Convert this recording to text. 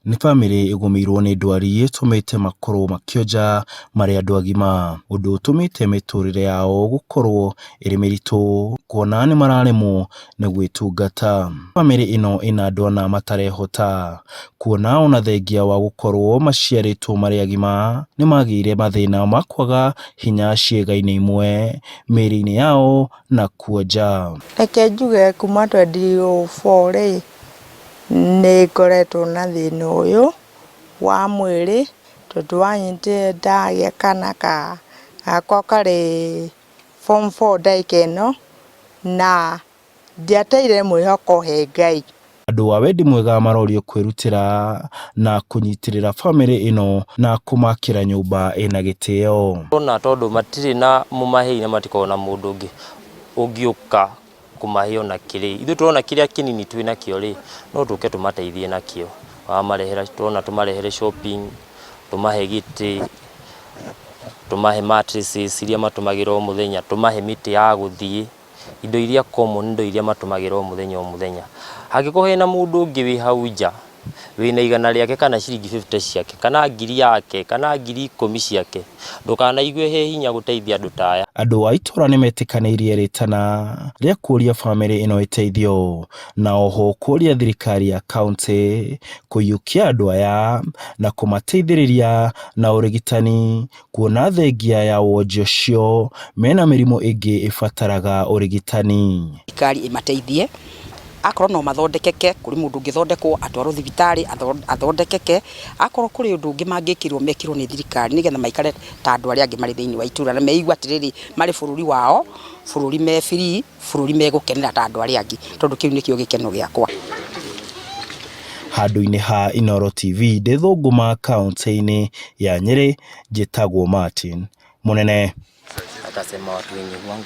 Nĩ bamĩrĩ ĩgũmĩirwo nĩ ndwari ĩtũmĩte makorwo makĩonja marĩ andũ agima, ũndũ ũtũmĩte mĩtũrĩre yao gũkorwo ĩrĩ mĩritũ kuona nĩ mararemwo nĩ gwĩtungata. Bamĩrĩ ĩno ĩna andũ ana matarehota, kuona ona thengia wa gũkorwo maciarĩtwo marĩ agima, nĩ magĩire mathĩna ma kwaga hinya ciĩga-inĩ imwe mĩĩrĩ-inĩ yao na kuonja. Reke njuge kuma 2004 rĩ, Nĩ ngoretwo na thĩna ũyũ wa mwĩrĩ tondũ wanyitire ndagĩa kana gakwa karĩ form four ndagĩka ĩno na ndiateire mwĩhoko he Ngai. Andũ a wendi mwega marorio kwĩrutĩra na kũnyitĩrĩra bamĩrĩ ĩno na kũmakĩra nyũmba ĩna gĩtĩo. Ona tondũ matirĩ na mũmahĩi na matikoragwo na mũndũ ũngĩ ũngĩũka kũmahe ona kĩrĩ. Ithuĩ tũrona kĩrĩa kĩnini twĩ nakĩo rĩ, no tũke tũmateithie nakĩo. Wamarehera, tũrona tũmarehere shopping, tũmahe gĩtĩ, tũmahe mattresses iria matũmagĩra o mũthenya, tũmahe mĩtĩ ya gũthiĩ, indo iria common, indo iria matũmagĩra o mũthenya o mũthenya. Hangĩkorwo hena mũndũ ũngĩ wĩ hau nja, wĩna igana rĩake kana ciringi 50 ciake, kana ngiri yake, kana 10,000 ciake, ndũkanaigue he hinya gũteithia andũ ta aya. Andũ a itũra nĩmetĩkanĩirie rĩtana rĩa kũria bamĩrĩ ĩno ĩteithio na oho kũria thirikari ya kauntĩ kũiyũkia andũ aya na kũmateithĩrĩria na ũrigitani kuona thengia ya wonje ũcio mena mĩrimũ ĩngĩ ĩbataraga ũrigitani. Thirikari ĩmateithie akorwo no mathondekeke, kũrĩ mũndũ ũngĩthondekwo atwarwo thibitarĩ athondekeke, akorwo kũrĩ ũndũ ũngĩ mangĩkĩrwo mekĩrwo nĩ thirikari nĩgetha maikare ta andũ arĩa angĩ marĩ thĩinĩ wa itũra na meigue atĩrĩrĩ marĩ bũrũri wao, bũrũri me free, bũrũri megũkenera ta andũ arĩa angĩ tondũ kĩu nĩkĩo gĩkeno gĩakwa. Handũ-inĩ ha Inooro TV ndĩ Thũngũma kauntĩ-inĩ ya Nyĩrĩ, njĩtagwo Martin Mũnene. Akasema watu wenye huanga.